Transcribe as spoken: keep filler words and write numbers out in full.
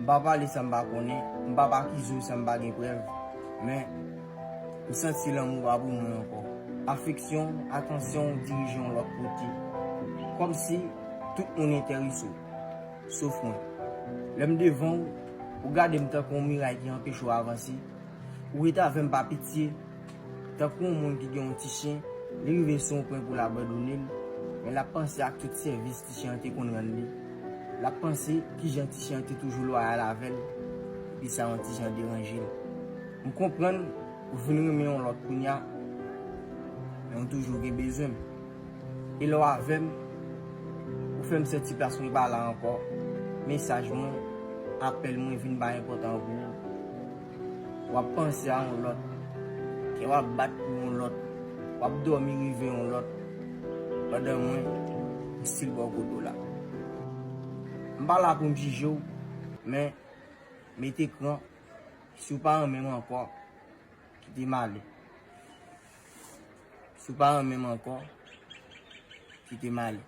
M pa pale sa m pa konnen, m pa pa akize w sa m pa gen prèv, men m santi lanmou pa pou mwen ankò. Afeksyon, atansyon w dirije yon lòt kote. Kòmsi tout moun enterese w, sof mwen. Lè m devan w, ou gade m tankou yon miray ki anpeche w avanse. Ou rete avè m pa pitye, tankou yon moun ki gen yon ti chen, li rive sou yon pwen pou l abandone l, men l ap panse ak tout sèvis ti chen an te konn rann li. L ap panse kijan ti chen an te toujou lwayal avè l, epi sa yon ti jan deranje l. M konprann ou vin renmen yon lòt kounye a, men ou toujou gen bezwen m. E lè w avè m, ou fè m santi plas mwen pa la ankò. Mesaj mwen, apèl mwen vin pa enpòtan pou ou. W ap panse a yon lòt, kè w ap bat pou yon lòt, w ap dòmi reve yon lòt, pandan mwen, m still bò kote w la. M pa la pou m jije w, men mete kran, si w pa renmen m ankò, kite m ale. Si w pa renmen m ankò, kite m ale.